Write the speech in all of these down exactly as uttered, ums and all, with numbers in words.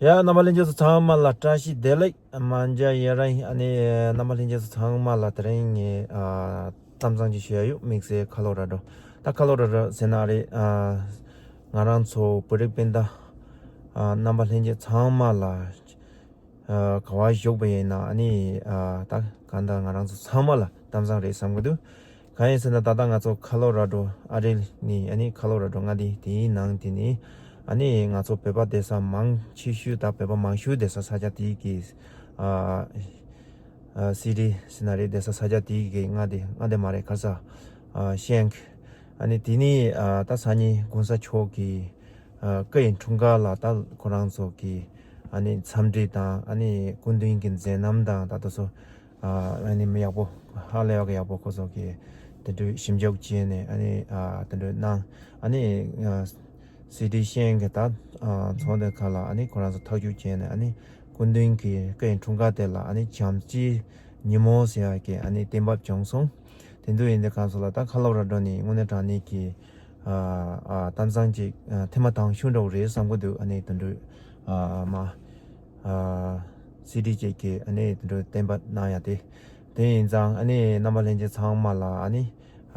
ཡ། རྣམ་པ་ལྷན་རྒྱས་ཚོ་ཚང་མ་ལ་བཀྲ་ཤིས་བདེ་ལེགས། མ་འཇའ་ཡེ་ར་ཨ་ནི་རྣམ་པ་ལྷན་རྒྱས་ཚོ་ཚང་མ་ལ་དེ་རིང་ངས་ཨ་གཏམ་བཟང་ཅིག་ཞུ་ཡ་ཡོད། དམིགས་བསལ་ཁ་ལོ་ར་འགྲོ། ད་ཁ་ལོ་ར་འགྲོ་ཟེར་ན་རེད། ཨ་ང་རང་ཚོ་བོད་རིགས་སྤུན་ཟླ་ཨ་རྣམ་པ་ལྷན་རྒྱས་ཚང་མ་ལ་ཨ་ག་བ་བཞུགས་པ་ཡིན་ན་ཨ་ནི་ཨ་ད་གང་ལྟར་ང་རང་ཚོ་ཚང་མ་ལ་གཏམ་བཟང་རེད་བསམ་གི་འདུག་གང་ཡིན་ཟེར་ན་ད་ལྟ་ང་ཚོ་ཁ་ལོ་ར་འགྲོ་ཨ་རི་ནི་ཨ་ནི་ཁ་ལོ་ར་འགྲོ་མངའ་སྡེ་དེའི་ནང་དེ་ནི་ཨ་ནི་ང་ཚོ་བོད་པ་བསྡད་ས་མང་ཆེ་ཤོས་དང་བོད་པ་མང་ཤོས་བསྡད་ས་ས་ཆ་དེའི་གི་ཨ་ཨ་སི་ཊི་ཟེར་ན་རེད། བསྡད་ས་ས་ཆ་དེའི་གི་མངའ་སྡེ་མངའ་སྡེ་མ་རེད། ག་ས་ཨ་ཤེང་། ཨ་ནི་དེ་ནི་ཨ་ད་སང་ཉིན་གོང་ས་མཆོག་གི་ཨ་བཀའ་ཡི་འཁྲུངས་སྐར་ལ་ད་ཁོ་རང་ཚོ་གི་ཨ་ནི་འཚམས་འདྲི་དང་ཨ་ནི་སྐུ་མདུན་གྱི་མཛད་རྣམ་དང་ད་དེ་ཚོ་ཨ་ནི་མི་ཡག་པོ་ཧ་ལས་པ་གི་ཡག་པོ་ཁོ་ཚོ་གི་དེ་འདྲའི་ཞིབ་འཇུག་བྱས་ནས་ཨ་ནི་ཨ་དེ་འདྲའི་གནང་། ཨ་ནི་ཨ་སི་ཊི་ཤེང་གི་ད་ཨ་ཚོགས་འདུ་ཁག་ལ་ཨ་ནི་ཁོ་རང་ཚོ་ཐག་གཅོད་བྱས་ནས་ཨ་ནི་སྐུ་མདུན་གྱི་བཀའ་ཡི་འཁྲུངས་སྐར་དེ་ལ་ཨ་ནི་བྱམས་བརྩེའི་ཉིན་མོ་ཟེར་ཡག་གི་ཨ་ནི་གཏན་འབེབས་བྱུང་སོང་། དེ་འདྲ་ཡིན་དུས་གང་ཚོ་ལ་ད་ཁ་ལོ་ར་འགྲོ་ནི་དངོས་གནས་དྲང་གནས་ཀྱི་ཨ་ཨ་གཏམ་བཟང་ཅིག་ཨ་ཐེངས་མ་དང་ཤོས་འདྲ་བོ་རེད་བསམ་གི་འདུག་ཨ་ནི་དེ་འདྲ་ཨ་མ་ཨ་སི་ཊི་ཅིག་གི་ཨ་ནི་དེ་འདྲ་གཏན་འབེབས་གནང་ཡ་དེ། དེ་ཡིན་ཙང་ཨ་ནི་རྣམ་པ་ལྷན་རྒྱས་ཚང་མ་ལ་ཨ་ནི་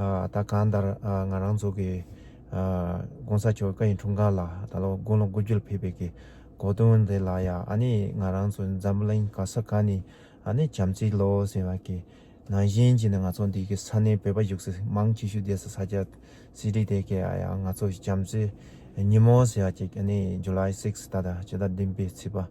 ཨ་ད་གང་ལྟར་ཨ་ང་རང་ཚོ་གི་ཨ་གོང་ས་མཆོག་བཀའ་ཡི་འཁྲུངས་སྐར་ལ་ད་ལོ་དགུང་ལོ་དགུ་བཅུ་ལ་ཕེབས་པའི་གི་གོ་སྟོན་དེ་ལ་ཡ་ཨ་ནི་ང་རང་ཚོ་འཛམ་གླིང་ག་ས་ག་ནས་ཨ་ནི་བྱམས་བརྩེའི་ལོ་ཟེར་བ་གི་ནང་བཞིན་བྱས་ནས་ང་ཚོ་འདི་གི་ས་གནས་བོད་པ་བཞུགས་སའི་མང་ཆེ་ཤོས་བསྡད་ས་ས་ཆ་སི་ཊི་དེ་གའི་ཡང་ང་ཚོ་བྱམས་བརྩེའི་ཉིན་མོ་ཟེར་བ་ཅིག་ཨ་ནི་ཇུ་ལའི་སིགས་ད་ལྟ་ཕྱི་ཟླ་བདུན་པའི་ཚེས་པ་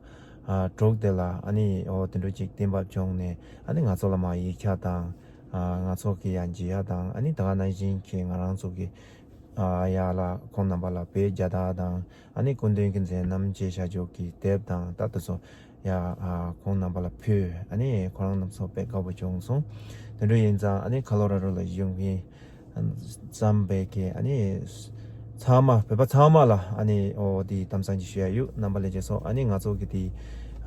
ཨ་དྲུག་དེ་ལ་ཨ་ནི་འོ་དེ་འདྲ་ཅིག་གཏན་འབེབས་བྱུང་ནས་ཨ་ནི་ང་ཚོ་ལ་མ་ཡིག་ཆ་དང་ཨ་ང་ཚོ་གི་ཡང་མཇལ་ཡ་དང་ཨ་ནི་ད་ག་ནང་བཞིན་གྱི་ང་རང་ཚོ་གི་ཨ་ཡ་ལ་ཁོང་རྣམ་པ་ལ་བོད་རྒྱལ་དར་དང་ཨ་ནི་སྐུ་མདུན་གྱི་མཛད་རྣམ་བཅས་བྱ་རྒྱུ་གི་དེབ་དང་ད་དེ་ཚོ་ཡ་ཨ་ཁོང་རྣམ་པ་ལ་ཕུལ། ཨ་ནི་ཁོ་རང་རྣམ་ཚོ་དཔེ་དགའ་པོ་བྱུང་སོང་། དེ་འདྲ་ཡིན་ཙང་ཨ་ནི་ཁ་ལོ་ར་རོ་ལ་བཞུགས་མཁན་བསམ་པའི་གི་ཨ་ནི་ཚང་མ་བོད་པ་ཚང་མ་ལ་ཨ་ནི་འོ་དེ་གཏམ་བཟང་ཅིག་ཞུ་ཡ་ཡོད། རྣམ་པ་ལྷན་རྒྱས་ཚོ་ཨ་ནི་ང་ཚོ་གི་དེ་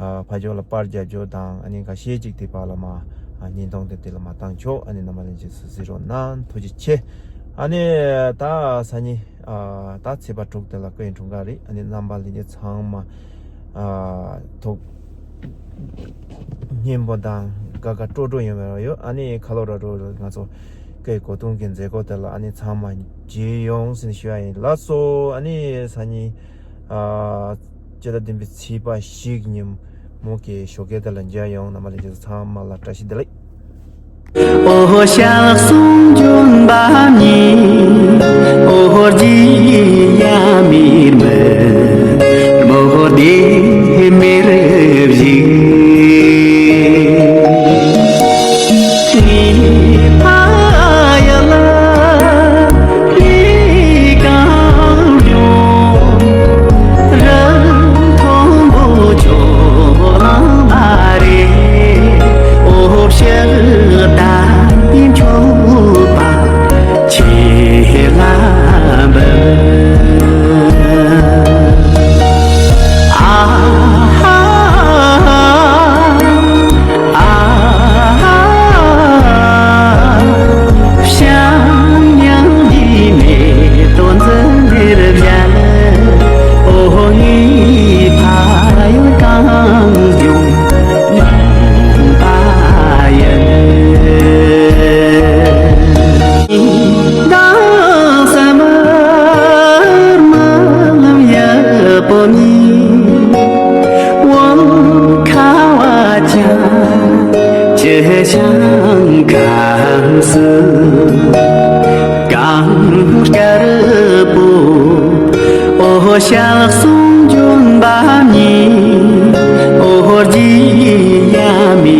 ཨ་ཕ་ཇོ་ལ་པར་རྒྱབ་རྒྱུ་དང་ཨ་ནི་འགའ་ཤས་ཅིག་དེ་བར་ལ་མ་ཨ་བརྙན་ཐུང་དེ་དེ་ལ་མ་བཏང་ཆོག་ཨ་ནི་རྣམ་པ་ལྷན་རྒྱས་ཚོ་གཟིགས་རོགས་གནང་། ཐུགས་རྗེ་ཆེ། ཨ་ནི་ད་སང་ཉིན་ཨ་ད་ཚེས་པ་དྲུག་དེ་ལ་བཀའ་ཡི་འཁྲུངས་སྐར་རེད། ཨ་ནི་རྣམ་པ་ལྷན་རྒྱས་ཚང་མ་ཨ་ཐུགས་སྙིང་པོ་དང་དགའ་དགའ་སྤྲོ་སྤྲོ་ཡོང་བ་ཡོད། ཨ་ནི་ཁ་ལོ་ར་རོ་ང་ཚོ་བཀའ་ཡི་གོ་སྟོན་གྱི་མཛད་སྒོ་དེ་ལ་ཨ་ནི་ཚང་མ་མཇལ་ཡོང་ཟེར་ནས་ཞུ་ཡ་ཡིན། ལགས་སོ། ཨ་ནི་སང་ཉིན་ཨ་སྤྱི་ཟླ་བདུན་པའི་ཚེས་པ་བཞི་ཉིན་མོ་གི་ཞོགས་ཀས་དེ་ལ་མཇལ་ཡོང་། རྣམ་པ་ལྷན་རྒྱས་ཚང་མ་ལ་བཀྲ་ཤིས་བདེ་ལེགས། ཨོ་ཞག་གསུམ་ལྗོན་པ་ཉིད། ཨོ་རྒྱུ་ཡ་མེད་མི། མོ་དེ་མེར་བཞིན། ངའི་ཕ་ཡུལ་ལ་ཡི་གང་ཡོང་། རི་མཐོན་པོ་ཁྱོད་རང་མ་རེད། འོ་ཕྱིར་ད་ཡིན་ཆོག་པ་ཁྱེད་ལ་འབུལ། ཨ་ཧ་ཨ་ཧ། ཞབས་གཡོན་གྱི་མེ་ཏོག་འཛིན་འདིར་བཞད། ཨོ་ངའི་ཕ་ཡུལ་གངས་ལྗོངས་ཡངས་པ་ཡིན། དྭངས་སུ་མར་མང་ཡུལ་པོ་ནས། བོད་ཁ་བ་ཅན་སྤྱི་བྱང་ཁམས་སུ། གངས་དཀར་པོ་ཨོ་ཞག་གསུམ་ལྗོན་པ་ཉིད། ཨོ་རྒྱུ་ཡ་མེད་